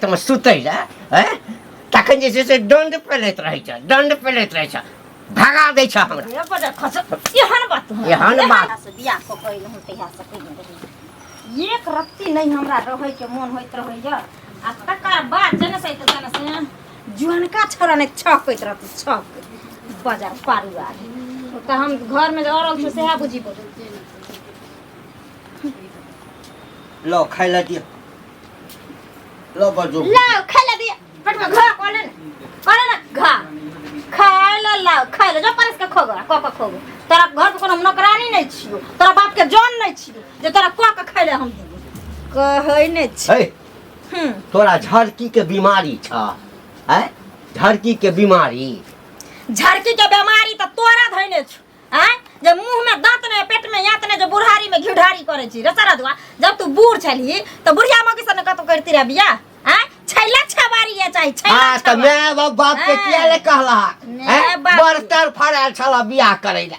रातिमे सुतै लए आँय तखन जे छै से दण्ड पेलैत रहै छै, दण्ड पेलैत रहै छै, भगा दै छै हमरा। रे बड़ खस, एहन बात तू हमरा। एहन बात। से बियाह कऽ के अयलहुँ तहिया से कहिने रही, एक रत्ती नहि हमरा रहैके मोन होइत रहैया। आ तकर बाद जेने से तऽ जेने से जुअनका छौड़ा नहि छकैत रहतै, छक बाजार पारू आदमी तऽ हम घरमे जे अड़ल छी सएह बुझि पड़ै। लो खाइ लए दिअ, लो बजू। लाओ खाइ लए दिअ। पेटमे घा कऽ ले ने, कऽ ले ने घा। खाइ लए लाओ, खाइ लए जो, परस के खोगो कऽ कऽ खोगो। तोरा घर पर कोनो नौकरानी नहि छियौ, तोरा बाप के जन नहि छियौ जे तोरा कऽ के खाइ लए हम देबौ। कहै नहि छी। हे तोरा झरकी के बीमारी छ? आँय, झरकी के बीमारी? झरकी के बीमारी तऽ तोरा धैने छौ। आँय, जे मुँह में दांत नहीं, पेट में यात नहीं, जे बुढ़ारी में घिढारी करे छी रे सारा दुआ। जब तू बूढ़ छलही तऽ बुढ़िया मौगी से कतौ करती रे बियाह? आँय, छैला छबारी या चाही छैला। हाँ तऽ छबारी। माय बाप बाप के किया ले कहला? माय हैं? बाप। बड़ तड़फड़ायल छल बियाह करै लए,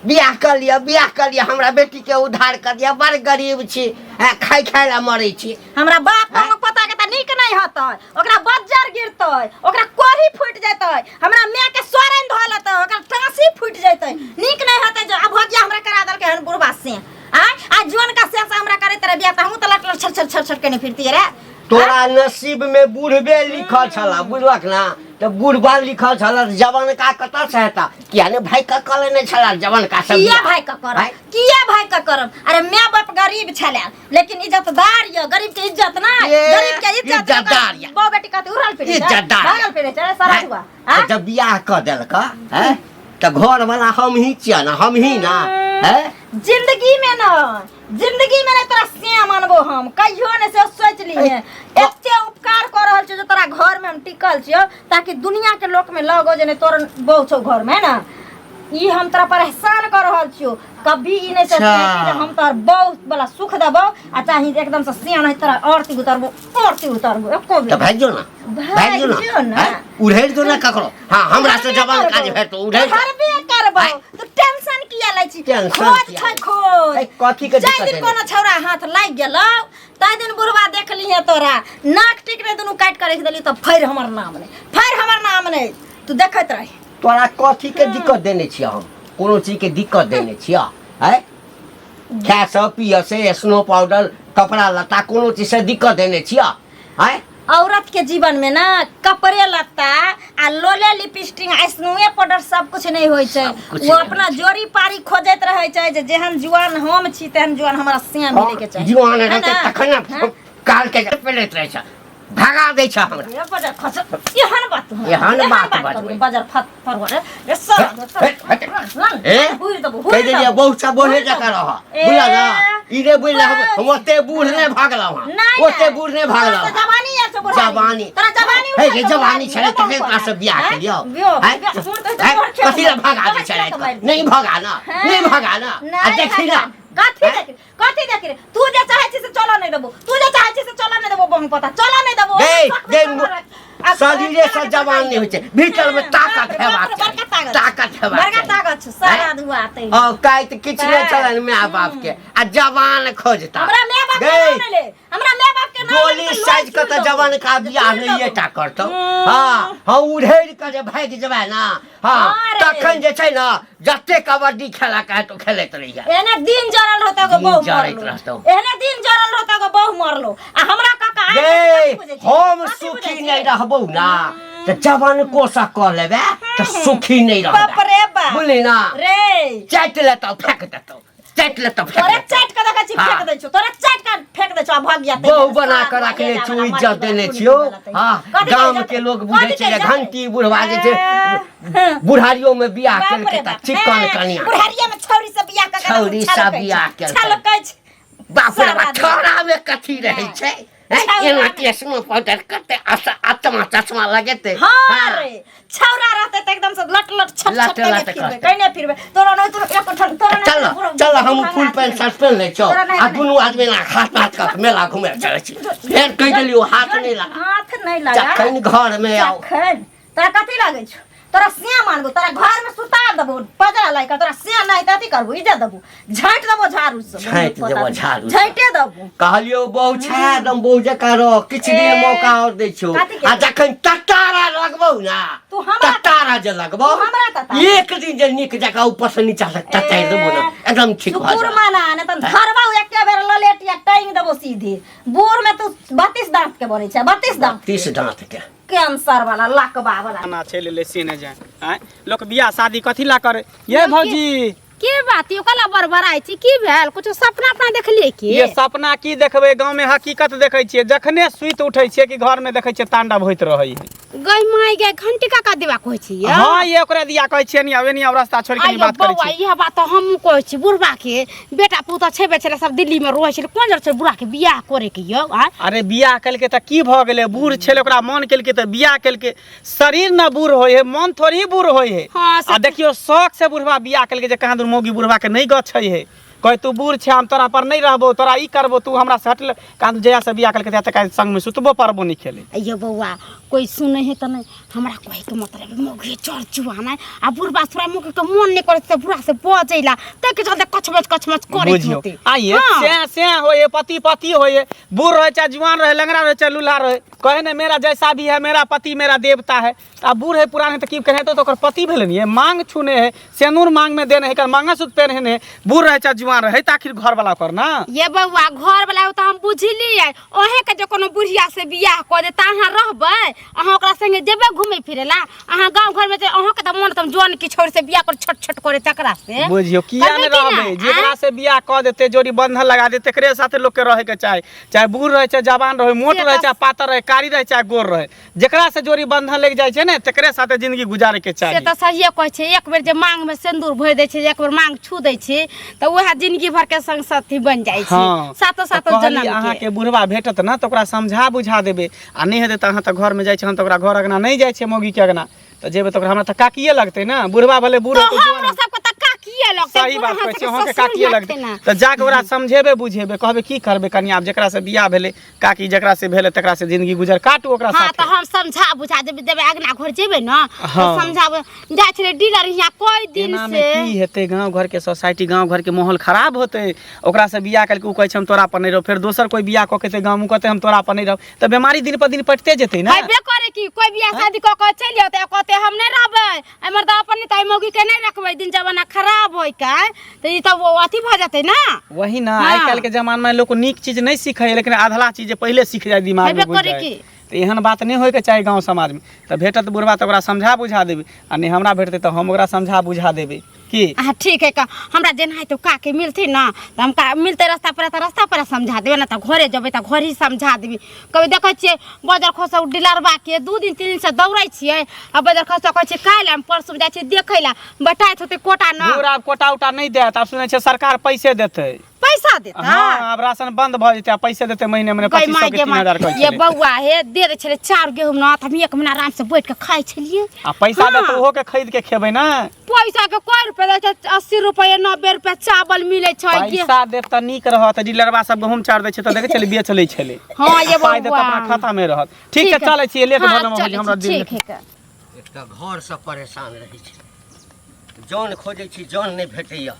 बियाह कर लिअ, बियाह कर लिअ, हमरा बेटी के उद्धार कर दिअ, बड़ गरीब छी, हैं, खाइ खाइ लए मरै छी। हमरा बाप के पोता के तऽ नीक नहीं होतै, ओकरा बज्जर गिरतै, ओकरा कोढ़ी फूटि जेतै। हमरा माय के सोरन धऽ लेतै, ओकरा टाँसी फूटि जेतै। नीक नहीं होतै जे अभोगिया हमरा करा देलकै हन बुढ़बा से। आँय, आ जुअन का से से हमरा करैत रहे बियाह तऽ हमहूँ तऽ लट लट छर छर छर छर केने फिरतियै रे। तोरा नसीब में बुढ़बे लिखल छला, बुझलक ना? तऽ बुढ़बा लिखल छला तऽ जवानका कतऽ से हेता? किया ने भाई के कऽ लेने छला जवानका सब किया बियाह? भाई के करब? भाई? किया भाई के करब? अरे my बाप गरीब छले लेकिन इज्जतदार य। गरीब के इज्जत ना, ए, गरीब के इज्जत। इज्जतदार य। बहु बेटी कहते उड़ल फिरे छै, इज्जतदार य। भागल फिरे छै सारा हैं? हुआ। हाँ? जब बियाह कऽ देलक हैं तऽ घर वाला हम ही छियै ना, हम ही ना हैं। जिंदगी में ना, जिंदगी में नहीं तोरा से मानबो हम कहियो ने, से सोच लीहे। एते उपकार कर रहल छियो जे तोरा घर में हम टिकल छियो ताकि दुनिया के लोक में लगो जे नहीं तोर बहु छौ घर में, है ना? ई हम तोरा पर एहसान कर रहल छियो। कभी ई नहीं सोचलियै कि जे हम तोहर बहुत वाला सुख देबो आ चाही एकदम से सियान है तोरा आरती उतारबो, आरती उतारबो एको तऽ बेर। भागि जो ना, भागि जो ना। भागि जो ना। हैं? उधेड़ दो ना ककरो। हाँ, हमरा से जवान काज भेटतो, उधेड़ दो। करबे करबो। आँय। तू टेंशन किया लै छी? टेंशन खोज किया छै लै? खोज। ऐ, कथी के जाहि दिक्कत दिन भेलै? कोनो छौड़ा हाथ लागि गेलौ ताहि दिन बुढ़वा देख लिहे तोरा नाक टिक नहि दुनू काटि के राखि देली तऽ फेर हमर नाम नहि, फेर हमर नाम नहि, तू देखैत रही। तोरा कथी के दिक्कत देने छियै हम? कोनो चीज के दिक्कत देने छियै? आँय, खाय से पिय से स्नो पाउडर कपड़ा लत्ता कोनो चीज से दिक्कत देने छियै? आँय, औरत के जीवन में ना कपड़े लत्ता आ लोले लिपस्टिक आ स्नोए पाउडर सब कुछ नहीं होइ छै। सब कुछ वो नहीं अपना जोड़ी पारी खोजैत रहै छै जे जेहन जुआन हम छी तेहन जुआन हमरा से मिले के चाही। जुआन है रहतै ना? तखन ने। हाँ? काल के पेलैत रहै छै, भगा दै छै हमरा। रे बजर खस, एहन बात तू हमरा- एहन बात करू, बजबै। बजर फत फरवर रे रे सर हे, हे, हे, हुइर देबो, कहि हुइर देलियै देबो। बहुत सब बोले हुइर जकाँ देबो। रह, ए, बुझल ना? ई रे बुझल, हम ओते बूढ़ नहि भागलहुँ हँ, नहीं, ओते नहीं। बूढ़ नहि भागलहुँ तोरा हँ। तऽ जवानी आयल छौ बुढ़ारी। जवानी। तोरा जवानी हे उठल रे छौ जवानी बुढ़ारी, छलै रे तखन बौआ। तोरा से बियाह हैं? केलियौ। बियो, हैं? बियो, सुन तऽ हैं? तोहर खेत कथी लए में- भगा दै तोहर छलै? खेत में मारि नहि भगा ना, हैं? नहि भगा ना। आ नहीं देखी ना। भगा। कथी देखी? कथी देखी रे? तू जे चाहै छी से चलऽ नहि देबो, तू जे चाहै छी से चलऽ नहि देबो, बहु पता चलऽ नहि देबो। गे, शक गे, मे चलऽ रह। आ शरीरे से जवान नहि होइ छै, भीतर मे हँ, ताकत बाप रे, हेबाक बाप रे, चाही, बड़का ताकत। ताकत हेबाक बड़का चाही। ताकत छै सारा हैं? दुआ तै। औकात किछु नहि बस। छलनि माय बाप के आ जवान खोजता। हमरा माय बाप के गे, नाम नहि ले, हमरा माय बाप के नाम गोली ले तऽ साजि कऽ तऽ लोहि जवान का चूड़ बियाह देबो। नहिये टा करतौ। हँ हँ, उधेड़ कऽ जे भागि जेबै ना, हँ, हाँ रे। तखन जे छै ने जते कबड्डी खेला के हेतौ खेलैत रहिया। एहने दिन जरल रहतौ गो दिन बहु जरैत मरलो। रहतौ। एहने दिन जरल रहतौ गो बहु मरलो। आ हमरा काका आइ गे कथी बुझै छी? हम कथी बुझै सुखी छी? नहि रहबौ ना तऽ जवान कोसा कऽ लेबै तऽ सुखी नहि बाप रहबै, रे बाप। बुझली ना? रे चाटि लेतौ फेंक देतौ, चाटि लेतौ फेंक तोरे देतौ। चाट के देखै छी। हाँ। फेंक दै छौ, तोरे चाट के फेंक दै छौ आ भाग गया। बहु बना के रखने छौ, इज्जत देने छियौ। हाँ, गाम के लोग बुझै छै जे घंटी बुढ़वा जे छै बुढ़ारियो में बियाह केलकै तऽ चिकन कनिया। बुढ़ारिया में छौरी से बियाह कऽ के छौरी से बियाह केलकै। छलकै छै। बाप रे बाप, सारा दिन। छौड़ा में कथी रहै छै? हैं? छौड़ा एना में। चश्मा पाउडर करते आत्मा चश्मा लगेते। हाँ हाँ। रे छौड़ा रहते तऽ एकदम से लट लट छट लट छट कने लट फिरबे, करतै। कने फिरबे। तोरा नहि, तोरा एक ठन तोरा नहि। चल चल, हम फुल पैंट शर्ट पहिन लै छौ तोरा नहि- आ दुनू आदमी ना हाथ हाथ कऽ मेला घुमे चलै छी। फेर कहि देलियौ हाथ नहि लगा। हाथ नहि लगा। जखन घर में आउ जखन तोरा कथी लागै छौ? तोरा से मानबो तोरा घर में सुता देबो पजरा लाइक तोरा से नहीं त अथी करबो इज्जत देबो झाँटि देबो झाड़ू से झाँटि देबो झाड़ू से। झाँटे देबो कहलियो बहु छा एकदम बहु जकाँ रह किछु दिन ए, मौका और दै छौ कथी के? आ जखन ततारा लगबौ ना तू हमरा- ततारा जे लगबौ तू हमरा ततारा। एक दिन जे नीक जकाँ ऊपर से नीचा से ततारि देबौ ना एकदम ठीक भऽ सुकुर जायत माना ने त धरबा एके बेर ललेट या टांग देबो सीधे बूढ़ में तू 32 दांत के बनै छै 32 दांत 30 दाँत के कैंसर वाला लकवा वाला खाना चलि एलै से नहि जाए आँय लोक बियाह शादी कथी ला करे ये भौजी के बात यो कला बड़बड़ाइ छी की भेल कुछो सपना अपना देखलियै की ये सपना की देखबै गाँव में हकीकत देखै छियै जखने सुति उठै छियै कि घर में देखै छियै तांडव होइत रहै है गई माय गे घंटी काका देवा कहै छी यौ? हाँ ये ओकरे दिया कहै छियै नहीं आवे नहीं आव रास्ता छोड़ के नहीं आइयो बात करै बौआ छियै इएह बात तऽ हमहूँ कहै छी बुढ़बा के बेटा पुतह छेबे छलै सब दिल्ली में रहै छलै कोन जरूरत छै बुढ़ा के बियाह करे के यौ आँय अरे बियाह केलकै तऽ की भऽ गेलै बूढ़ छलै ओकरा मन केलकै तऽ बियाह केलकै शरीर न बूढ़ होइ है मन थोड़ी ही बूढ़ होइ है हाँ, से आ देखियो शौक से बुढ़वा बियाह केलकै जे कहाँ दूर मौगी बुढ़वा के नहीं गछै है कहे तू बूढ़ छै हम तोरा पर नहीं रहबो तोरा ई करबो तू हमरा से हटल कहाँ दूर जहिया से बियाह केलकै तहिया तक संग में सुतबो परबो नहीं खेले अइयो बौआ कोई सुनै है तऽ नहि हमरा कहै के मतलब मौगी चढ़ चुआना आ बुढ़बा थोड़ा मौगी के मन नहि करै छै बुढ़ा से बजैला ताहिके चलते कछमछ कछमछ करै बुझियो आइए से से होए पति पति होए बूढ़ रहे चाहे जुआन रहे लंगड़ा रहे चाहे लूल्हा रहे कहे ने मेरा जैसा भी है मेरा पति मेरा देवता है आ बूढ़ है पुरान है तो की कहे तो ओकर पति भेलै ने मांग छूने है सेनूर मांग में देने है एकर मंगलसूत्र पहने है बूढ़ रहे चाहे जुआन रहे त आखिर घर वाला ओकर ना ये बौआ घर वाला तऽ हम बुझलियै अहें के जे कोनो बुढ़िया से बियाह कऽ दे तऽ अहाँ रहबै अहाँ ओकरा संगे जेबै घुमै फिरै ला अहाँ गाँव घर में जे अहाँके तऽ मन तऽ जन की छोड़ से बियाह कर छोट छोट करे तकरा से बुझियो किया करबै ने कि रहबै नहि? जेकरा से बियाह कऽ देतै जोड़ी बंधन लगा देतै तेकरे साथे लोक के रहे के चाही चाहे बूढ़ रहे चाहे जवान रहे मोट से रहे तऽ- चाहे पातर रहे कारी रहे चाहे गोर रहे जेकरा से जोड़ी बंधन लग जाइ छै ने तेकरे साथे जिंदगी गुजारे के से चाही तऽ सहिए कहै छै एक बेर जे मांग में सिन्दूर भरि दै छै एक बेर मांग छू दै छै तऽ उएह जिंदगी भर के संग साथी बनि जाइ छै हाँ सातो तऽ सातो कहली जन्म के अहाँके बुढ़वा भेटत ने तऽ ओकरा समझा बुझा देबै आ नहि हेतै तऽ अहाँ तऽ घरमे जाइ छै हम तऽ ओकरा घर अङ्गना नहि जाइ छियै मौगीके अङ्गना तऽ जेबै तऽ ओकरा हमरा तऽ काकिए लगतै ने बुढ़वा भले बूढ़ तऽ हेतै जुआन हमरो सबके तऽ काकिए लगतै सही बात बुढ़ा कहै छी सबके अहाँके ससुर काकिए लगतै लगतै ने तऽ जाके ओकरा समझेबै बुझेबै कहबै की करबै कनि आब जकरा से बियाह भेलै काकी जकरा से भेलै तकरा से जिंदगी गुजर काटू ओकरा हाँ साथे तऽ हम समझा बुझा देबै देबै अगना घर जेबै ने तऽ हाँ। समझाबै जाइ छलै डीलर हियाँ कोई दिन एना में से की हेतै गाँव घर के सोसाइटी गाँव घर के माहौल खराब होतै ओकरा से बियाह करके ओ कहै छै हम तोरा पर नहि रहब फेर दोसर कोई बियाह कऽ के एतै गाँव मे ओ कहतै हम तोरा पर नहि रहब तऽ बेमारी दिन पर दिन पटते जेतै ने हेबे करे की कोई बियाह शादी कऽ के चलि औतै कहतै हम नहि रहबै एमहर तऽ अपन तऽ मौगी के नहि रखबै दिन जमाना खराब होय के तऽ ई तऽ वो अथी भऽ जेतै ने वही ना हाँ। आइ काल्हि के जमाना में लोग नीक चीज नहीं सीखे है लेकिन अधला चीज पहिले सीख जाए दिमाग में हेबे घुस करे जाए की। तऽ एहन बात नहि होइके चाही गाँव समाजमे तऽ भेटत बुढ़बा तऽ ओकरा समझा बुझा देबै आ नहि हमरा भेटतै तऽ हम ओकरा समझा बुझा देबै की अहाँ ठीक है का हमरा जेना है तो काके मिलते ना तऽ हम का मिलते रास्ता पर तऽ रास्ता पर समझा देबै ना तऽ घरे जेबै तऽ घर ही समझा देबै कभी देखै छियै बजर खसौ डिलरबा के 2 दिन 3 दिन से दौड़ै छियै आ बजर खसौ कहै छियै काल्हि हम परसू जाइ छियै देखै ला बटाइत होतै कोटा न दूर आब कोटा उटा नहि देत आब सुनै छियै सरकार पैसे देतै पैसा देता हाँ आब राशन बंद भऽ जेतै आ पैसे देतै महीने महीने गै 2500 माय के गे 3000 माय कहै ये छलै बौआ हे दे दै छलै चाउर गेहूँ न तऽ हम एक महीना आराम से बैठ के खाइ छलियै आ पैसा हाँ। देतै ओहो के खरीद के खेबै ने पैसा के कोई रुपया दै छै 80 रुपया 90 रुपया चावल मिलै छै गे पैसा देत तऽ नीक रहत डीलरवा सब गहूम चाउर दै छै तऽ देखै छलै बेच लै छलै हाँ ये पाइ देत बौआ अपना खाता मे रहत ठीक छै चलै छियै लेट हाँ, भऽ गेल चलै हमरा छी, दिन ठीक है का। एक तऽ घरसँ परेशान रहै छी जन खोजै छी जन नहि भेटैया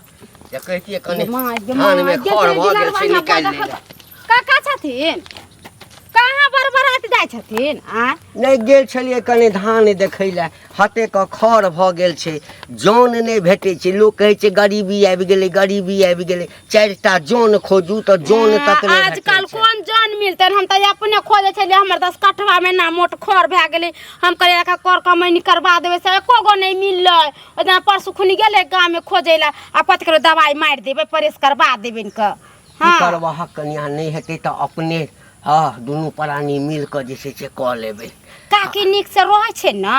जे कहितियै कनि माय गे धानमे माय, गे खर भऽ चलै गेल छै दिलरबा निकालि यहाँ लै लए। काका छथिन कहाँ बड़बड़ाइत जाइ छथिन आँय नहि गेल छलियै कनि धान देखै लए हतेक खर भऽ गेल छै जन नहि भेटै छै लोक कहै छै गरीबी आबि गेलै गरीबी आबि गेलै चारिटा जन खोजू तऽ जन तक नहि भेटै आजकल छै। कोन जन मिलतै हम तऽ अपने खोजै छलियै हमर 10 कठवा में ना मोट खर भए गेलै हम कहलियै एकरा कर कमैनी करबा देबै से एको गो नहि मिललै ओहि दिना परसू खुनी गेलै गाँवमे खोजै लए आ कथी करू दवाइ मारि देबै परेश करबा देबै इनके की हँ करबहक कनिया नहि हेतै तऽ अपने हँ दुनू प्राणी मिल कऽ जे छै से कऽ लेबै काकी नीक से रहै छै ने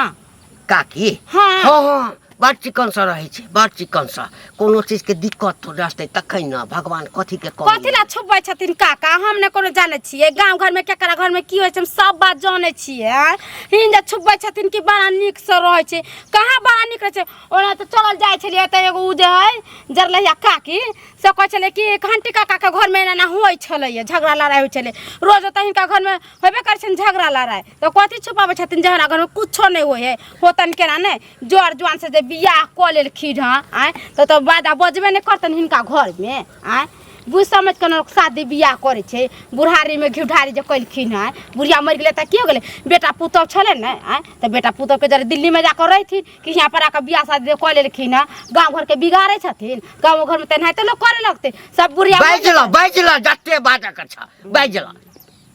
काकी हाँ। हँ हँ बड़ चिकनसँ रहै छै, बड़ चिकनसँ। कोनो चीजके दिक्कत रहतै तखन ने। भगवान कथीके कमी? कथी ला छुपबै छथिन काका? हम ने कोनो जानै छियै गाँव घरमे केकरा घरमे की होइ छै, हम सब बात जानै छियै। आँय, हिन जे छुपबै छथिन कि बड़ा नीकसँ रहै छै, कहाँ बड़ा नीक रहै छै? ओना तऽ चलल जाइ छलियै तऽ एगो ओ जे है जरलहिया काकी से कहै छलै कि घंटी काकाके घरमे एना एना होइ छलैए, झगड़ा लड़ाइ होइ छलै रोज। तऽ हिनका घरमे होबे करै छनि झगड़ा लड़ाइ, तऽ कथी छुपाबै छथिन जे हमरा घरमे कुछो नहि होइ हइ? होतनि केना नहि? जर जुआन से जे बियाह कऽ लेलखिन हँ, आँय, तऽ बाजा बजबे नहि करतनि हिनका घरमे? आँय, बुझि समझ कऽ ने लोक शादी बियाह करै छै। बुढ़ारीमे घिढारी जे केलखिन हँ, बुढ़िया मरि गेलै तऽ की हो गेलै? बेटा पुतहु छलै ने, आँय, तऽ बेटा पुतहुके जरे दिल्लीमे जाकऽ रहिथिन कि हियाँ पर आकऽ बियाह शादी कऽ लेलखिन हँ? गाँव घरके बिगाड़ै छथिन। गाँव घरमे तेनाहिते लोक करे लगतै, सब बुढ़िया मरि बाजि लऽ, बाजि लऽ, जते बाजऽ के छऽ बाजि लऽ।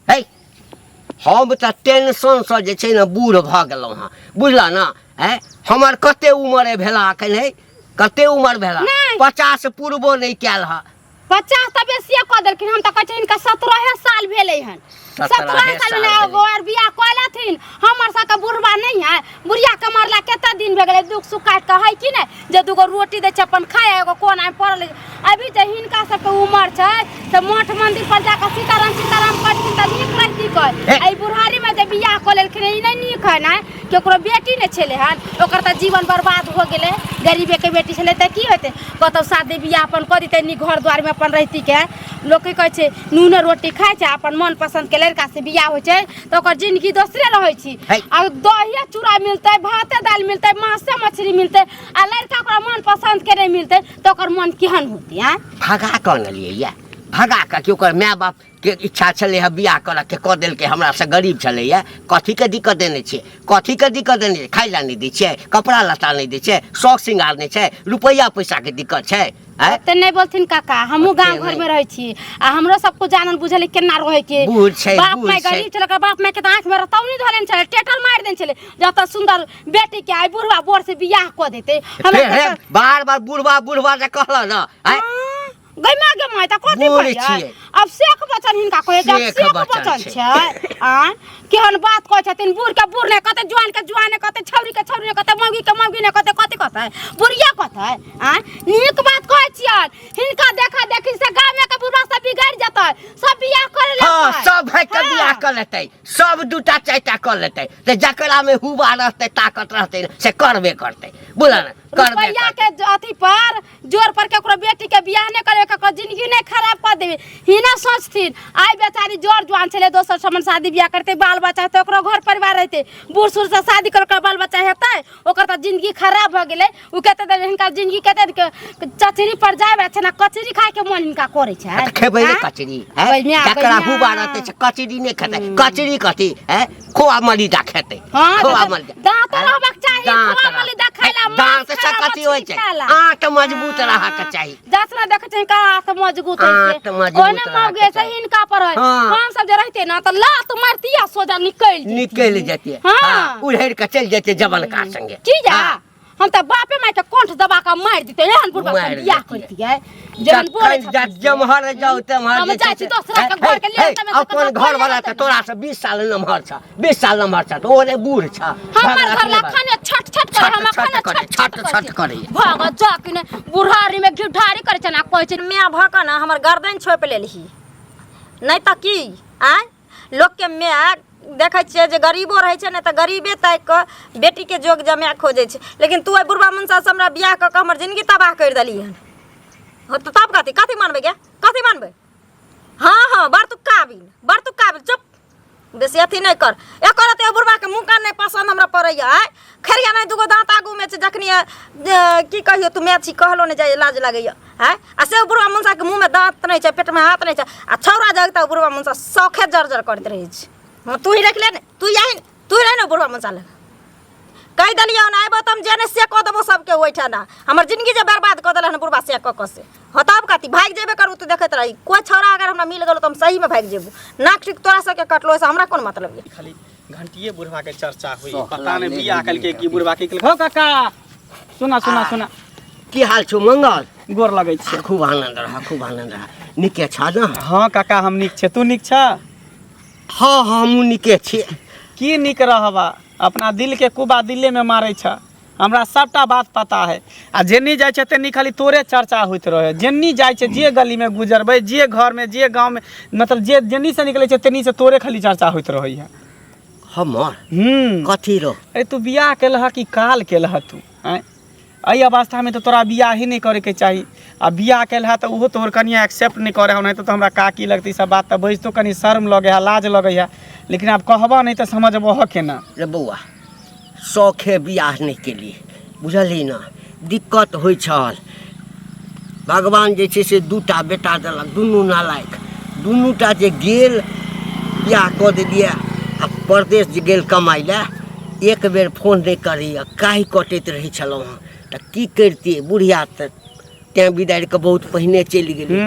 है, हम तऽ टेंशनसँ जे छै ने बूढ़ भऽ गेलहुँ हँ, बुझलऽ ने? है, हमर कते उमर भेला एखन? है, कते उमर भेला? नहि। 50 पूर्वो नहि कयल हँ। 50 तऽ बेसिए कऽ देलखिन। हम तऽ कहै छी हिनका 17 साल भेलै हन। 17 17 साल साल भेलै भेलै। और बियाह कऽ लेथिन। हमर सबके बुढ़बा नहि है, बुढ़िया के मरला कते दिन भए गेलै? दुख सुख काटि कऽ है कि नहि जे दूगो रोटी दै छै अपन खाय, एगो कोनामे पड़ल है। अभी जे हिनका सबके उमर छै से मठ मंदिर पर जाकऽ सीताराम सीताराम करथिन तऽ नीक रहती कह। हे। एहि बुढ़ारीमे जे बियाह कऽ लेलखिन, ई नहि नीक है ने। केकरो बेटी नहि छलै हन, ओकर तऽ जीवन बर्बाद हो गेलै। गरीबेके बेटी छलै तऽ की होतै? कतहु शादी बियाह अपन कऽ दितै, नीक घर दुआरमे अपन रहिती के। लोक की कहै छै, नूने रोटी खाइ छै, अपन मन पसन्दके लड़कासँ बियाह होइ छै तऽ ओकर जिंदगी दोसरे रहै छै। है। आ दहिए चूड़ा मिलतै, भाते दालि मिलतै, मासे मछली मिलतै आ लड़का ओकरा मन पसन्दके नहि मिलतै तऽ ओकर मन केहन होतै? आँय, भगा कऽ अनलियै यऽ, भगा कऽ कि ओकर माय बाप के इच्छा छलै हँ बियाह करऽके, कऽ देलकै। हमरासँ गरीब छलैए, कथीके दिक्कत देने छियै? कथीके दिक्कत देने छियै? खाय लए नहि दै छियै, कपड़ा लत्ता नहि दै छियै, शौक श्रृंगार नहि छै, रुपैआ पैसाके दिक्कत छै? आँय? ओते नहि बोलथिन काका। हमहूँ ओते गाँव घर नहि। में रहै छी आ हमरो सबको जानल बुझल है केना रहै के। बूढ़ छै, बाप बूढ़ माय छै। गरीब छलै, ओकर बाप माय के तऽ आँखि में रतौनी धऽ लेने छलै, टेटर मारि देने छलै। जतऽ सुन्दर बेटी के आइ बुढ़वा बोर से बियाह कऽ देतै हमरा। फेर हे, बार बार बुढ़वा बुढ़वा जे कहल ने, आँय? गै माय, गे माय, तऽ कथी बूढ़ कहै? छियै। अब शेख बच्चन हिनका कहै छै, शेख शेख बच्चन बच्चन छै। छै। आँय, केहन बात कहै छथिन? बूढ़ के बूढ़ नहि कहतै, जुआन के जुआन नहि कहतै, छौरी के छौरी नहि कहतै, मौगी के मौगी नहि कहतै, कथी कहतै? बुढ़िया कहतै? आँय, नीक बात कहै छियनि। हिनका देखा देखी से गामे के बुढ़वा सब बिगड़ि जेतै, सब बियाह करे हँ, लगतै। सब भागि कऽ बियाह कऽ लेतै, सब दूटा चारिटा कऽ लेतै। तऽ जकरामे हुबा रहतै, ताकत रहतै ने, से करबे करतै, बुझल ने? करबे रुपैआ करतै। के अथी पर जोर पर केकरो बेटी के बियाह नहि करबै, केकरो जिंदगी नहि खराब कऽ देबै, हिना सोचथिन। आइ बेचारी जोर जुआन छलै, दोसर समन शादी बियाह करतै, बाल बच्चा हेतै, ओकरो घर परिवार रहतै। बूढ़ सूढ़ से शादी कर ओकरा बाल बच्चा हेतै? ओकर तऽ जिंदगी खराब भऽ गेलै। ओ कते देर हिनका जिंदगी कते चचरी पर जाय छै ने, कचरी खाय के मन हिनका करै छै। तऽ खेबै ने आँय? कचरी? हैं? गैया, जकरा गैया। हुबा रहतै से कचरी नहि खेतै। कचरी कथी है? खोआ मलिदा खेतै। हाँ, खोआ तऽ मलिदा। दाँत हैं? रहबाक चाही, दाँत खोआ रह- मलिदा खाइला, मांस दाँत से खाइला, कथी होइ मछली छै? खाइला। आँत मजबूत रहक चाही। जसना देखै छै हिनका हाथ मजबूत होइ छै। आँत मजबूत ओहने रहक मौगे से चाही। हिनका पर है। हाँ। हम सब जे रहिते ना तऽ लात मारतिया, सोजा निकलि जैतियै। निकलि जेतियै। हाँ। हाँ, उड़ैड़ कऽ चलि जेतियै जबनका संगे। की जा? हाँ। हम तऽ बापे माय के कंठ दबा कऽ मारि दितै, एहन बुढ़बा से मारि बियाह देतियै। करतियै जेहन बोलै जखन छथिन से। जम्हर जाउ तम्हर हम जे छै जाइ छी से- दोसरा के हे, घर के हे, लेल, तमे से अपन कतौ घर वाला तऽ तोरा से 20 साल नमहर छ, 20 साल नमहर छ, तऽ ओ नहि बूढ़ छ। हमर घर ला खाने छट छट करे, छट हम छट खाने करे, छट छट छट छट करे। करे। भग जा कि ने बुढ़ारी में घिढारी करे छै ना कहै छै। माय भऽ कऽ ने हमर गर्दन छोपि लेलही, नहि तऽ की? आँय, लोकके माय देखै छियै जे गरीबो रहै छै ने तऽ गरीबे ताकि कऽ बेटीके जोग जमाए खोजै छै, लेकिन तू एहि बुढ़बा मुनसासँ हमरा बियाह कऽ कऽ हमर जिनगी तबाह करि देलही हन। हँ तऽ तब कथी कथी मानबै गे? कथी मानबै? हँ हँ, बड़ तू काबिल, बड़ तू काबिल। चुप, बेसी अथी नहि कर। एकर अथी बुढ़बाके मुँह कान नहि पसन्द हमरा पड़ैए। आँय, खरिया नहि दूगो दाँत आगूमे छै जखनी की कहियौ, तू माय छी, कहलो नहि जाइए, लाज लगैए। आँय, आ से बुढ़बा मुनसाके मुँहमे दाँत नहि छै, पेटमे हाथ नहि छै, आ छौड़ा जगता बुढ़बा मुनसा शौखे जर जर करैत रहै छै। हँ, तू ही रख ले ने, तू यही तू रह ने बुढ़बा मुनसा लग। कहि देलियै हन, अयबो तऽ हम जे नहि से कऽ देबो सबके ओहिठाम। हमर जिनगी जे बर्बाद कऽ देलहन बुढ़बा से कऽ कऽ से। हँ, तब कथी? भागि जेबे करू, तू देखैत रही। कोइ छौड़ा अगर हमरा मिल गेलो तऽ हम सहीमे भागि जेबो। नाक टीक तोरा सबके कटलो, ओहिसँ हमरा कोन मतलब यऽ? खाली घंटिए बुढ़वा के चर्चा हुई, शौख पता नहीं लागले बियाह घंटिए कलके के। की बुढ़वा के केलकै। हो काका, सुना सुना सुना। की हाल छौ मंगल? गोर लगै छै। खूब आनंद रह, खूब आनंद रह। नीके छ ने? हाँ काका, हम नीक छै, तू नीक छ? हाँ हाँ, हमहूँ नीके छी। की नीक रहबा, अपना दिल के कुबा दिले में मारै छ। हमरा सबटा बात पता है आ जेन्नी जाइ छै तेन्नी खाली तोरे चर्चा होइत रहै जेन्नी जाइ छै जे गलीमे गुजरबै जे घरमे जे गाँवमे मतलब जे जेन्नी से निकलै छै तेन्नी से तोरे खाली चर्चा होइत रहै है हमर हूँ कथी रहो अरे तू बियाह केलह कि काल केलह तू आँय एहि अवस्थामे तऽ तोरा बियाहे नहि करैके चाही आ बियाह केलह तऽ ओहो तोहर कनियाँ एक्सेप्ट नहि करै हौ नहि तऽ हमरा काकी लगतै ई सब बात तऽ बजितो कनि शर्म लगै है लाज लगै है लेकिन आब कहबह नहि तऽ समझबह केना रे बौआ शौखे बियाह नहि केलियै बुझलही ने दिक्कत होइ छल भगवान जे छै से दूटा बेटा देलक दुनू नालायक दुनूटा जे गेल बियाह कऽ देलियै आ परदेश जे गेल कमाइ लए एक बेर फोन नहि करैए काहि कटैत रहै छलहुँ हँ तऽ की करितियै बुढ़िया तऽ तेँ बिदारि कऽ बहुत पहिने चलि गेलै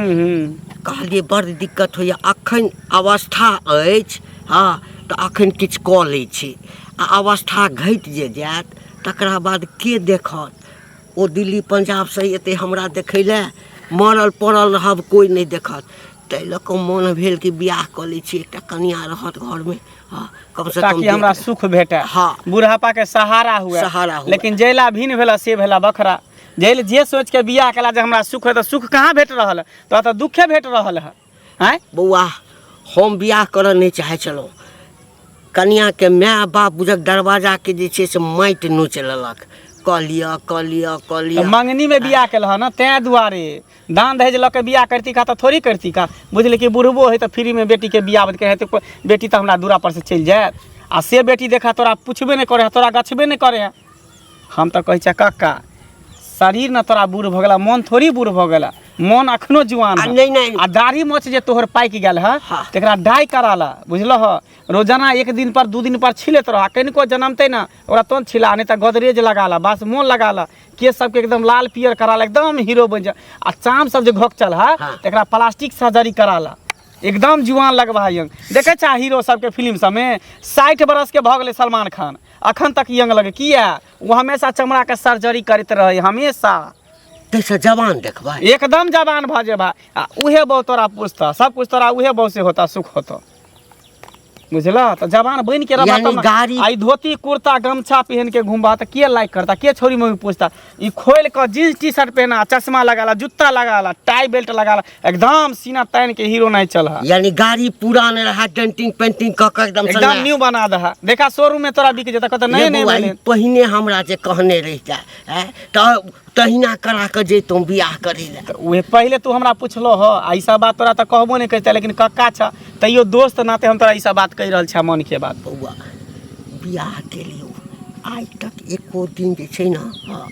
कहलियै बड़ दिक्कत होइए अखन अवस्था अछि हँ तऽ अखन किछु कऽ लै छी आ अवस्था घटि जे जायत तकरा बाद के देखत ओ दिल्ली पंजाबसँ एतै हमरा देखै लए मरल पड़ल रहब कोइ नहि देखत ताहि लऽ कऽ मोन भेल कि बियाह कऽ लै छी एकटा कनिआँ रहत घरमे हँ कमसँ कम ताकि हमरा देख- सुख भेटए हँ। बुढ़ापा के सहारा हुए सहारा हुए। लेकिन जैला भिन्न भेला से भेला बखरा जैल जे सोच के बियाह केला जे हमरा सुख है तऽ सुख कहाँ भेट रहल है तोरा तऽ दुखे भेट रहल है आँय बौआ हम बियाह करऽ नहि चाहै छलहुँ कनिआँके माय बाप बुझक दरवाजाके जे छै से माटि नोचि लेलक कऽ लिअ कऽ लिअ कऽ तऽ लिअ मंगनी में बियाह केलह ने तैं दुआरे दान दहेज लऽ के बियाह करती का तऽ थोड़ी करती का बुझली कि बुढ़बो है तऽ फ्री में बेटी के बियाह के हेतै बेटी तऽ हमरा दूरा पर से चलि जायत आ से बेटी देखा तोरा पुछबे नहि करे है तोरा गछबे नहि करे है हम तऽ कहै छियै कक्का शरीर ने तोरा बूढ़ भऽ गेला मोन थोड़ी बूढ़ भऽ गेला मोन अखनो जुआन आ है। नहि नहि आ दाढ़ी मोछ जे तोहर पाकि गेल है हाँ। तकरा डाई करा ला बुझलह रोजाना एक दिन पर दू दिन पर छिलैत रह कनिको जनमतै ने ओकरा तुरंत छिला नहि तऽ गोदरेज लगा ला बस मोन लगा ला केश सबके एकदम लाल पियर करा ला एकदम हीरो बनि जा आ चाम सब जे घोकचल है हाँ। तकरा प्लास्टिक सर्जरी करा ला एकदम जुआन लगबा यंग देखै छा हीरो सबके फिल्म सबमे 60 बरस के भऽ गेलै सलमान खान अखन तक यंग लगे किया ओ हमेशा चमड़ाके सर्जरी करैत रहै हमेशा ताहिसँ जवान देखबै एकदम जवान भऽ जेबा आ उहे बहु तोरा पूछता सब कुछ तोरा उहे बहु से होता सुख होता बुझला तऽ जवान बनि के रहबा यानी तब ने। गाड़ी- आ ई धोती कुर्ता गमछा पहन के घूमबा तऽ के लाइक करता के छोरी मम्मी पूछता ई खोल के जींस टी शर्ट पहना चश्मा लगाला जूता लगाला टाई बेल्ट लगाला एकदम सीना तान के हीरो नहीं चल यानी गाड़ी पुरान रहा डेंटिंग पेंटिंग कऽ के एकदम से एकदम नया। न्यू बना दहा देखा शोरूम में तोरा बिक जेता कहता रे नहीं नहीं बौआ, ई भेलै पहिने हमरा जे कहने रहिता आँय, तऽ तहिना करा कऽ जैतहुँ बियाह करै लए तऽ उहे पहिले तू हमरा पुछलो हो आ ई सब बात तोरा तऽ कहबो नहि करिते लेकिन कक्का छ तैयो दोस्त नाते हम तोरा ई सब बात कहि रहल छियै मन के बात बौआ बियाह केलियौ आइ तक एको दिन जे छै ने हँ,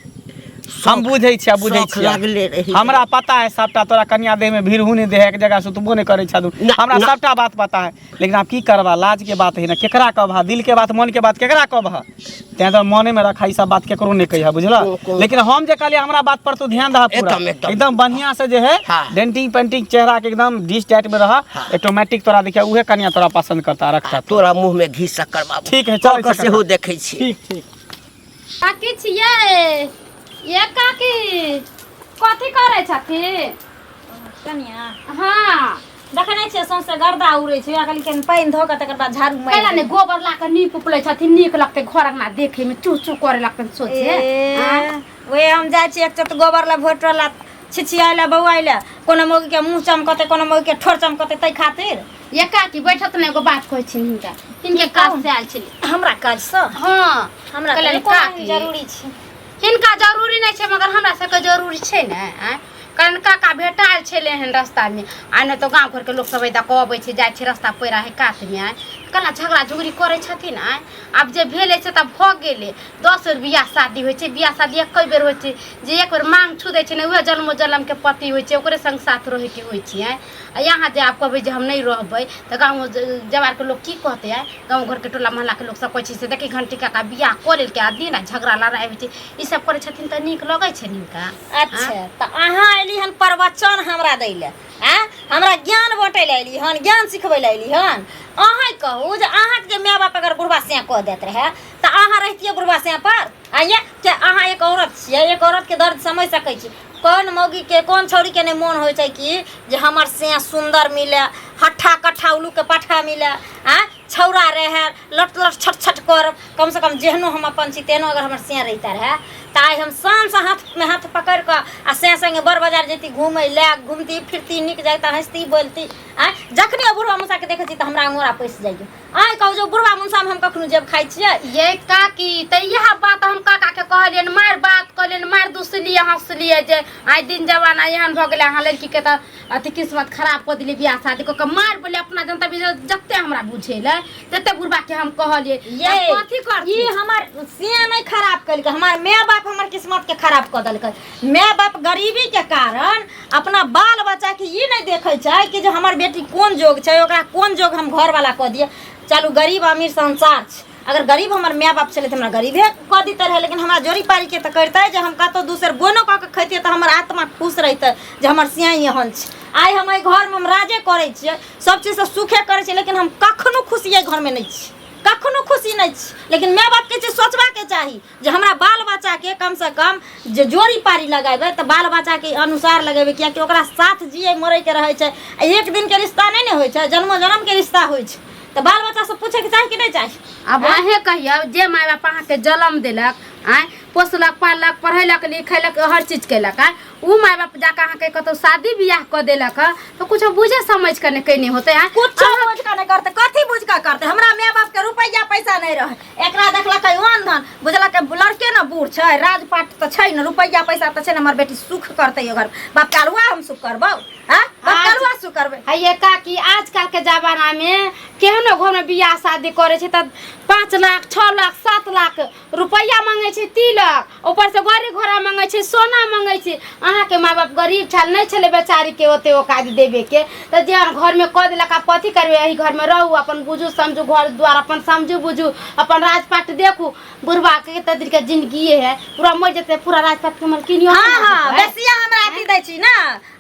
हम बुझै छियै बुझै शौख लागले छियै रही हमरा पता है सबटा तोरा कनिया देह में भीड़हू नहीं दे है एक जगह सुतबो नहीं करै छदू ना, हमरा ना। सबटा बात पता है लेकिन आब की करबा लाज के बात है ना केकरा कहबा दिल के बात मन के बात केकरा कहबा तें तो मने में रखा ई सब बात केकरो नहीं कहिया बुझला कोन- कोन- लेकिन हम जे कहलियै हमरा बात पर तू ध्यान दहा पूरा एकदम, एकदम। एकदम बढ़िया से जे है हाँ। डेंटिंग पेंटिंग चेहरा के एकदम डिश टाइट में रहा हाँ। ऑटोमेटिक तोरा देखिया उहे कनिया तोरा पसंद करता रखता तोरा मुँह में घी शक्कर बाबू ठीक है, कऽ चलै कऽ छै सेहो काका। देखै छी ठीक ठीक काकी छियै ये काकी कथी करै छथिन कनिया हाँ देखै नहि छियै सौंसे गर्दा उड़ै छै ओकरा कहलियै कनि पानि धऽ कऽ तकर बाद झाड़ू मारि कैला ने गोबर ला कऽ नीप उपलै छथिन नीक लगतै घर अंगना देखै में चू चू करे लगतै सोचे ए, ओहे हम जाइ छियै एक चोट गोबर ला भोटर ला छिछियाइ ला बौआइ ला कोनो मौगी के मुँह चमकतै कोनो मौगी के ठोर चमकतै ताहि खातिर ये काकी बैठत ने एगो बात कहै छिन हिनका हिनके काज से आयल छलै हमरा काजसँ हाँ हमरा कहलनि तऽ कोनो काकी जरूरी छै हिनका जरूरी नहि छै मगर हमरा सबके जरूरी छै ने आँय कारण काका भेटायल छलै हन रस्तामे आ नहि तऽ गाँव घरके लोक सब एतऽ कऽ अबै छै जाइ छै रस्ता पैरा है कातमे आँय कला झगड़ा झुगड़ी करै छथिन आँय आब जे भेलै से तऽ भऽ गेलै 10 बेर बियाह शादी होइ छै बियाह शादी एके बेर होइ छै जे एक बेर माँग छू दै छै ने उएह जन्मो जन्मके पति होइ छै ओकरे संग साथ रहैके होइ छै आँय आ यहाँ जे आब कहबै जे हम नहि रहबै तऽ गाँव जवारके लोक की कहतै आँय गाँव घरके टोला मोहल्लाके लोक सब कहै छै से देखी घंटी काका बियाह कऽ लेलकै आ दिन राति झगड़ा लड़ाइ होइ छै ई सब करै छथिन तऽ नीक लगै छै हिनका अच्छा तऽ अहाँ अयली हन प्रवचन हमरा दै लए आँय हमरा ज्ञान बाँटै लए अयली हन ज्ञान सिखबै लए अयली हन अहाँ कहू जे अहाँके जे माय बाप अगर बुढ़बा सियाँ कऽ देत रहए तऽ अहाँ रहितियै बुढ़बा सियाँ पर आइए कि अहाँ एक औरत छियै एक औरतके दर्द समझि सकै छी कोन मौगीके कोन छौड़ीके नहि मोन होइ छै कि जे हमर सियाँ सुन्दर मिले हट्ठा कट्ठा उल्लूके पट्ठा मिले आँय छौड़ा रहए लट लट छट छट कर कम से कम जेहनो हम अपन छी तेहनो अगर हमर सिया रहिता रहे तऽ आइ हम शानसँ हाथमे हाथ पकड़ि कऽ आ सिया संगे बड़ बाजार जैती घूमै लए, घूमती फिरती, नीक जाइता, हँसती बोलती। आँय जखने ओ बुढ़वा मौसाके देखै छी तऽ हमरा अंगोरा पैसि जाइए। आँय कहू जे बुढ़वा मौसामे हम कखनो जेब खाइ छियै? ये काकी, तऽ इएह बात हम काका के कहलियनि, मारि बात कहलियनि, मारि दुसलियै हँसलियै जे आइ दिन जमाना एहन भऽ गेलै, अहाँ लड़कीके तऽ अथी किस्मत खराब कऽ देलियै बियाह शादी कऽ कऽ। मारि बोलियै अपना जनता जते हमरा बुझेलै तते बुढ़बा के हम कहलियै। ये कथी करथिन? ई हमर सिया नहि खराब केलकै, हमर माय बाप हमर किस्मत के खराब कऽ देलकै। माय बाप गरीबी के कारण अपना बाल बच्चा के ई नहि देखै छै कि जे हमर बेटी कोन जोग छै, ओकरा कोन जोग हम घरवाला कऽ दियै। चलू गरीब अमीर संसार छै, अगर गरीब हमर माय बाप छलै तऽ हमरा गरीबे कऽ दिते रहै, लेकिन हमरा जोड़ी पारी के तऽ करितै जे हम कतहु दोसर बोनो कऽ के खैतियै तऽ हमर आत्मा खुश रहितै जे हमर सिया एहन छै। आइ हम एहि घरमे हम राजे करै छियै, सब चीजसँ सुखे करै छियै, लेकिन हम कखनो खुशी एहि घरमे नहि छी, कखनो खुशी नहि छी। लेकिन माय बापके चीज सोचबाके चाही जे हमरा बाल बच्चाके कमसँ कम जे जोड़ी पारी लगेबै तऽ बाल बच्चाके अनुसार लगेबै, किएकि ओकरा साथ जियै मरैके रहै छै। आ एक दिनके रिश्ता नहि ने होइ छै, जन्मो जन्मके रिश्ता होइ छै, तऽ बाल बच्चासँ पूछैके चाही कि नहि चाही? आब अहें कहियौ जे माय बाप अहाँके जन्म देलक, आँय पोसलक पाललक पढ़ेलक लिखेलक हर चीज केलक, आँय उ माय बाप जाके अहाँके कतौ शादी बियाह कऽ देलक हँ तऽ कुछो बुझे समझ के नहि कयने होतै। आँय कुछो बुझ कऽ नहि करतै, कथी बुझ कऽ करतै? हमरा माय बाप के रुपैआ पैसा नहि रहै, एकरा देखलकै ओहन धन, बुझलकै लड़के ने बूढ़ छै, राजपाट तऽ छै ने, रुपैआ पैसा तऽ छै ने, हमर बेटी सुख करतै ओकर बाप के अरुआ हम सुख करबौ? आँय बाप के अरुआ सुख करबै? हइये काकी, आजकल के जमाना में केहनो घर में बियाह शादी करे छै तऽ 5 लाख 6 लाख 7 लाख रुपैआ मांगे छै, तिलक ऊपर से गाड़ी घोड़ा मांगे छै, सोना मांगे छै। अहाँके माय बाप गरीब छल, नहि छलै बेचारी के ओते औकात देबे के, तऽ जे घर में कऽ देलक आब कथी करबै? एहि घर में रहू, अपन बुझू समझू, घर द्वार अपन समझू बुझू, अपन राजपाट देखू। बुढ़बा के कते दिन के जिंदगी है, पूरा मरि जेतै पूरा राजपाट के मलकिनियो। हाँ हाँ, बेसिया हमरा अथी दै छी ने,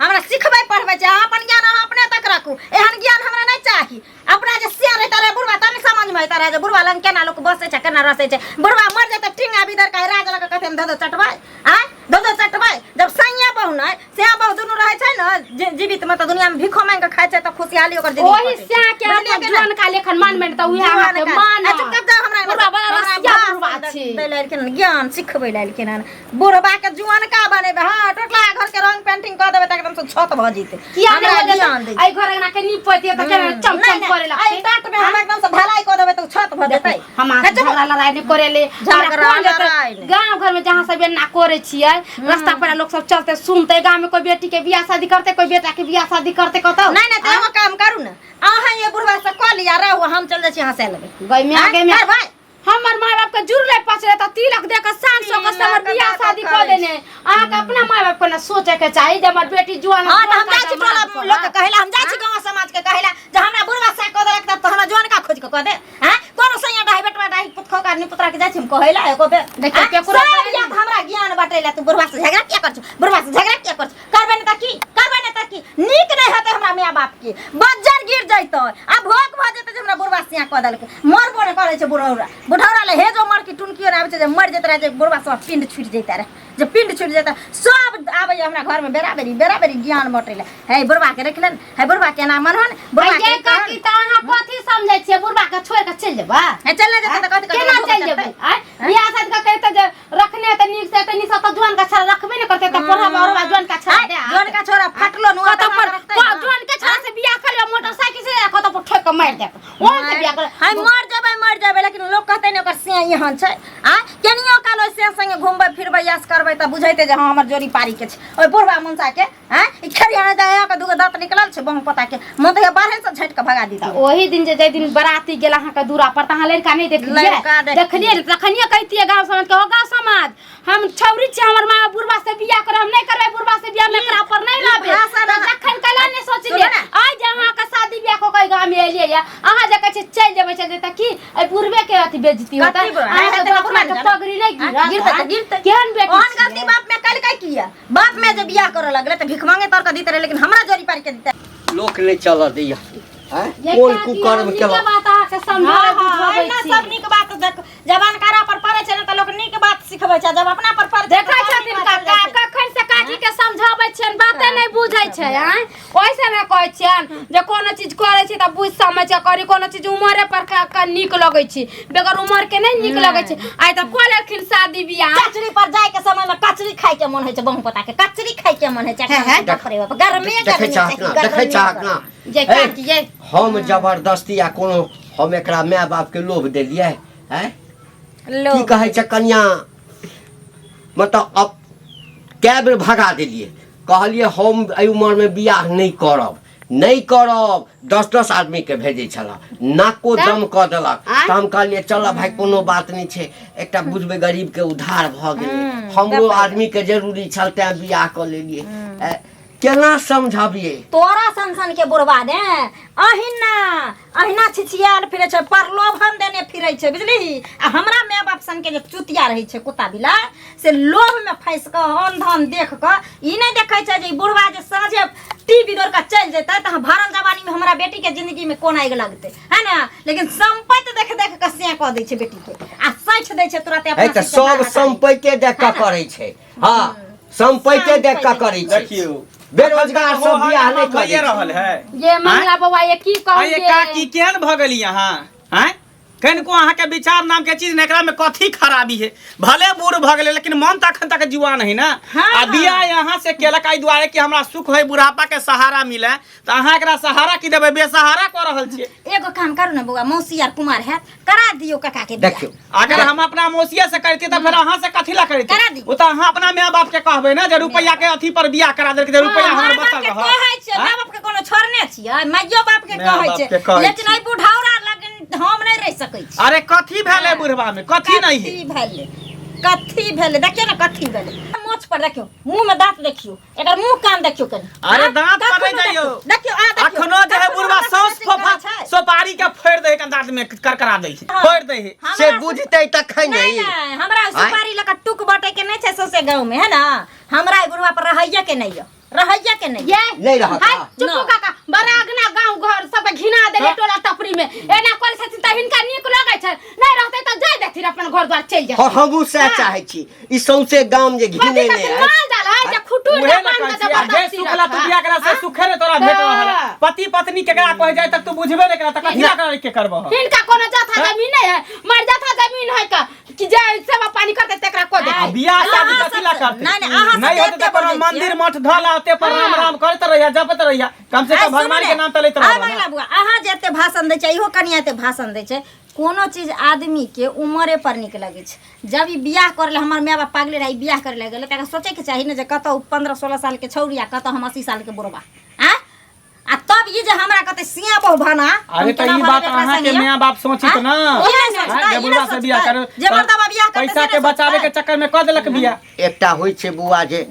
हमरा सिखबै पढ़बै छी। अहाँ अपन ज्ञान अहाँ अपने तक राखू, एहन ज्ञान हमरा नहि चाही। अपना जे सिया रहता रहे बुढ़वा तब ने समझ में आता रहे जे बुढ़वा लंग केना लोक बसै छै, केना रसै छै। बुढ़वा मर जेतै टिंगा बिदर का राज लग कहते हम धो चटबै, आँय धो धो चटबै। जब सैया बहु नहि सैया बहु दुनू रहै छै ने जीवित में तऽ दुनिया में भीखो मांगि के खाइ छै तऽ खुशहाली ओकर जिंदगी ओही कटै छै। स्या के बुझलियै अपन कि नहि? जुआन का लेखन मान में तऽ उहे अहाँ के मान अच्छा कब जाओ हमरा बुढ़वा बड़ा हमरा रसिया भाषण बुढ़वा छै। दै लए एलखिन हन, ज्ञान सिखबै लए एलखिन हन। बुढ़वा के जुआनका बनेबै? हाँ टोटला घर के रंग पेंटिंग कऽ देबै तऽ एकदम से छत भऽ जेतै। किया हमरा नहि ज्ञान दै एहि घर अंगना के नीपैत तऽ केना चम नहि, चम नहि, करे लगतै? एहि टाट में हम एकदम से ढलाई कऽ देबै तऽ छत भऽ जेतै। हम अहाँ से अच्छा, झगड़ा लड़ाई नहि करे ले। हमरा झगड़ा कोन जेतै? लड़ाई नहि। गाँव घर में जहाँ सब एना करे छियै, रास्ता पर लोग सब चलते सुनते, गाँव में कोई बेटी के बियाह शादी करते, कोई बेटा के बियाह शादी करते कतौ? नहि नहि, तऽ एगो काम करू ने, अहाँ ये बुढ़वा से कऽ लिअ रहू, हम चल जाइ छी हँसै लेबै। गई में आगे में करबै? हमर माय बाप के जुड़ले पचले तऽ तिलक दे के शान सौ के हमर तिलक बियाह दऽ कऽ शादी कऽ करै देने। अहाँके अपना माय बाप के ने सोचे के चाही जे हमर बेटी जुआन। हाँ तऽ हम जाइ छी टोला लोक के कहै ला, हम जाइ छी गाँव समाज के कहै ला जे हमरा बुढ़वा से कऽ देलक तऽ हमरा जुआन का खोज के कऽ दे। हाँ कोनो सैया डाही बेटवा डाही पुतखो का निपुतरा के जाइ छी हम कहै ला एको बेर? देखियौ, हाँ? केकरो सब बहन- याद हमरा ज्ञान बटै ला, तू बुढ़वा से झगड़ा किया कर छु, बुढ़वा से झगड़ा किया कर छु? करबै ने तऽ की करबै ने तऽ की नीक नहि हेतै? हमरा माय बाप के बज्जर गिर जैतै आ भोग भऽ जेतै जे हमरा बुढ़वा सिया कऽ देलकै। मरबो नहि करै छै बुढ़ौरा, बुढ़ौरा ले हेजो मर की टुनकियो नहि आबै छै जे मरि जेतै रहै, जे बुढ़वा सब पिंड छुटि जैते रहै, जे पिंड छुटि जेतै। सब आबैया हमरा घरमे बेरा बेरी बेरा बेरी ज्ञान बटै लए। हे बुढ़वा के रखि लेन, हे बुढ़वा के एना मनहन, बुढ़वा के ये काकी, तऽ अहाँ कथी समझै छियै? बुढ़बा के छोड़ि कऽ चलि जेबै? हे चलि जेतै तऽ कथी केना चलि जेबै? आँय बियाह शादी कऽ कहितै जे रखने तऽ नीक से, तऽ नीक से तऽ जुआन का छड़ा रखबे ने करतै, तऽ पढ़ब और जुआन का छड़ा दे जुआन का छोरा फटलो नुआ कतौ पर जुआन के छड़ा से बियाह कर लियो, मोटरसाइकिल से कतौ पर ठोक के मारि देत, ओहन से बियाह कर। हम मर जेबै, मर जेबै, लेकिन लोक कहतै ने ओकर सिया एहन छै। आ केनियो काल ओहि सिया संगे घुमबै फिरबै यस करबै तऽ बुझैतै जे हँ हमर जोड़ी पारी के छै। ओहि बुढ़वा मनसा के आँय ई खेरिया जाय के दूगो दाँत निकलल छै बहु पता के मन तऽ बाहरे से झाँटि के भगा दी। ओही दिन जे दिन बराती गेल अहाँके दूरा पर तऽ अहाँ लड़का नहि देखलियै? लड़का देखलियै। देखलियै ने, तखनिये कहितियै गाँव समाज के, ओ गाँव समाज, हम छौरी छियै, हमर माँ बुढ़बा से बियाह करब, हम नहि करबै बुढ़बा से बियाह, हम एकरा पर नहि ई रहबै। भाषा तऽ ना- तखन कैला नहि सोचलियै? सुनू ने। आइ जे अहाँके शादी बियाह कऽ के गाँव में एलियै या अहाँ जे कहै छियै चलि जेबै चलि जेबै, तऽ की एहि बुढ़बे के अथी बेइज्जती होतै? कथी बुढ़बा? अहाँके हेतै तऽ बाप बुढ़बा मायके ने जानै। पगड़ी नहि गिरत? गिरतै तऽ आँय? गिरतै। केहन बेटी ओहन गलती छियै? बाप में कलकै किया? बाप में जे बियाह करऽ लगलै तऽ भीख मांगे तोर के दिते रहे, लेकिन हमरा जोड़ी पारी के दिते। लोक नहि चलऽ दैया आँय? ये कोन काकी, कुकर्म हम नीके केलक? बात अहाँके समझाबै हाँ, हाँ, बुझाबै अहिना छी। सब नीक बात देख, जबान कारा पर पड़ै छै ने तऽ लोक नीक बात सिखबै छै, जब अपना पर पड़ै छै देखै तऽ छथिन नीक बात काका, चलि जाइ छै। कखन से काकी के समझाबै छियनि, बाते नहि नहि बुझै छै आँय ओइसे ने कहै छियन जे कोनो चीज करै छी तऽ बुझि समझ के करी कोनो चीज उमरे पर खा के नीक लगै छै बगैर उमर के नहि नीक लगै छै आइ तऽ कऽ लेलखिन शादी बियाह कचरी पर जाय के समय में कचरी खाय के मन होइ छै बहु पता के कचरी खाय के मन होइ छै हैं, हैं। बाप रे बाप गर्मी देखै गर्मी चाहत ना देखै चाहत ना जे ए, काकी ये हम जबरदस्ती आ कोनो हम एकरा माय बाप के लोभ देलियै हैं लो की कहै छै कनिया मतलब अब कए बेर भगा देलियै कहलियै हम एहि उमरमे बियाह नहि करब नहि करब दस दस आदमीके भेजै छलऽ नाको तऽ? दम कऽ देलक आँय? तऽ हम कहलियै चलऽ भाय कोनो बात नहि छै एकटा बुझबै गरीबके उद्धार भऽ गेलै हमरो आदमीके जरूरी छल तैँ बियाह कऽ लेलियै ए, केना समझबियै तोरा सन सन के बुढ़वा ने अहिना अहिना छिछियाल फिरै छै प्रलोभन देने फिरै छै बुझलिही आ हमरा माय बाप सन के जे चुतिया रहै छै कुत्ता बिला से लोभ में फंसि कऽ अन्न धन देख कऽ ई नहि देखै छै जे ई बुढ़वा जे साँझे टीवी दौड़ कऽ चलि जेतै तऽ भरल जवानी में हमरा बेटी के जिंदगी में कोन आगि लगतै है ने लेकिन सम्पत्ति देख देख कऽ से कऽ दै छै बेटी के आ सैठ दै छै तुरते है अपना तऽ सब सम्पत्ति देख कऽ करै छै हँ सम्पत्ति देख कऽ करै छै देखियौ बेरोजगार सब बियाह नहि करै भइए रहल छै है ये मंगला बौआ ये की कहू आ ये काकी केहन भऽ गेली अहाँ आँय कनिको अहाँके विचार नाम के चीज ने एकरा में कथी खराबी है भले बूढ़ भऽ गेलै लेकिन मन तऽ अखन तक जुआन है ना हाँ, आ बियाह यहाँ से केलक एहि दुआरे कि हमरा सुख है बुढ़ापा के सहारा मिले तऽ अहाँ एकरा सहारा की देबै बेसहारा कऽ रहल छियै एगो काम करू ने बौआ मौसी आर कुमार हैत करा दियौ काका के बियाह। देखियौ अगर हम अपना मौसिया से करती तऽ फेर अहाँ से कथी ला करती करा दी। ओ तऽ अहाँ अपना माय बाप के कहबै ना जे रुपैया के अथी पर बियाह करा देलकै जे रुपैया माय हमर बाप बचल के रहत कहै छियै माय बाप के कोनो छोड़ने छियै माइयो बाप के माय कहै बाप के छै कहै लेकिन एहि बुढ़ौरा लग हम नहि रहि सकै छी अरे कथी भेलै बुढ़वा में कथी नहीं है कथी भेलै कथी भेलै देखियौ ने कथी भेलै मोछ पर देखियौ मुंह में दांत देखियौ एकर मुंह कान देखियौ कनि अरे आँ? दांत पर कखनो नहीं जाइयो देखियौ आ देखियौ अखनो जे है कखनो बुढ़वा हमरा सौंस सबके फोफा छै। सोपारी के फोड़ दे के दांत में करकरा दै है हाँ। फोड़ दै है हमरा से बुझतै तखन नहीं ने नहीं हमरा सुपारी लऽ कऽ टुक बटै के नहि छै सौंसे गाँव में है ना हमरा ई बुढ़वा पर रहैये के नहि यऽ रहैये के नहि ये नहि रहत हाय हँ। चुप न। काका बरागना गांव घर सब घिना देले टोला टपरी में एना करे छथिन त हिनका नीक लगै छै नहीं रहते त जाय देथिन अपन घर द्वार चलि हँ जाय हमहूँ सएह चाहै छी ई सौंसे गाम जे कथी घिने कथी ने माल जाल है जे खुटुर उहे के ने बांध कहै के छी, आ जे जबरदस्ती सुखला तू रखा। बियाह करा से सुखे ने तोरा भेट रहल है। हाँ। पति पत्नी केकरा कहे जाय तक तू बुझबे ने करा त कथी ला करे के करबह हिनका कोनो जथा जमीन नहीं है मर जथा जमीन है का कि जे सेवा पानी करते तेकरा को दे आ बियाह शादी अहाँ कथी ला सब- करते नहीं, नहीं, अहाँ सब नहीं होते एते त कोनो बजै छियै। मंदिर मठ धल ओते पर राम राम करैत रहिया जपत रहिया कम से आइ कम भगवान सुनू के ने, नाम त लैत आइ रहब मंगला बुआ अहाँ जे एते भाषण दै छै इहो कनिया एते भाषण दै छै कोनो चीज आदमी के उमरे पर नीक लगै छै जब ई बियाह करे ला हमर माय बाप पागले रहै ई बियाह करे ला गेलै तकरा सोचैके चाही ने जे कतऽ 15 16 साल के छौड़ी आ कतऽ हम 80 साल के बुढ़बा आँ आ तब ई जे हमरा कहतै सिया बहु भाना अरे त ई बात अहाँ के माय बाप सोचित ना ई नहि सोचतै, हाँ, जे ई बुढ़वा नहि से बियाह सोचतै। कर जे मर्दबा बियाह करतै पैसा से के नहि बचावे के सोचतै। चक्कर में कऽ देलक बियाह एकटा होइ छै बौआ जे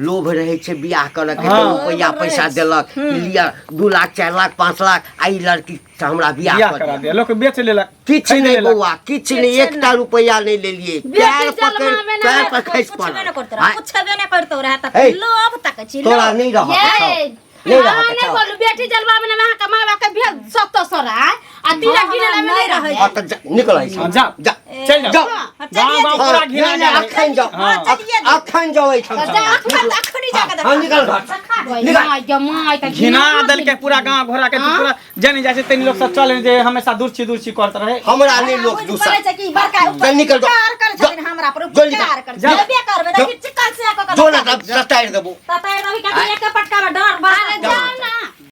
लोभ रहै छै बियाह करऽ के हाँ। तऽ रुपैआ पैसा देलक ई लिअ 2 लाख 4 लाख 5 लाख आ ई लड़की से हमरा बियाह बियाह कऽ करा दिअ। दे लोक बेच लेलक किछु खरीद नहि लेलक। बौआ किछु नहि एकटा रुपैआ नहि लेलियै बेटी पैर पकड़ि जलमा में पैर ना पर खसि पुछबे पड़ल नहि करतौ रहै आँय, पुछबे नहि करतौ रहै तऽ हे, लोभ तकै छी तोरा लोभ। नहि रहत ये नहि हाँ, रहत नहीं बोलू बेटी जलवा में अहाँ के माँ बाप के भेज सतो सर आय आ तीरा हाँ, गिरे हमरा में नहि नहीं रहै रहै हाँ, तऽ निकल एहिसँ। हाँ, जा। जा चलि जाओ जाओ। हाँ, गाँव चलिए गाँव जाइए। पूरा घिना नहीं, नहीं, गेल है। अखन जाओ हाँ। चलिए जाइए। अखन जाओ एहिठाम जा, निकल। अखनी जाके हाँ निकल घर से। निकल। माय गे माय तऽ घिना देलकै पूरा गाँव घोड़ा के हाँ? पूरा जाने जाइ छै तनी लोक सब चल जे हमेशा दुर्ची दुर्ची करत रहे हमरा नहि लोक बुझि दूसर पड़ै छै कि बड़का चल निकल जाओ। उपकार करै छथिन हमरा पर जो निकल। उपकार करै जा। छथिन जेबे करबै जो। देखी चिकन से कऽ कऽ जो ना तब सतारि देबो ततारि देबही कियाकि एके पटका मे डर बड़ा अरे जाओ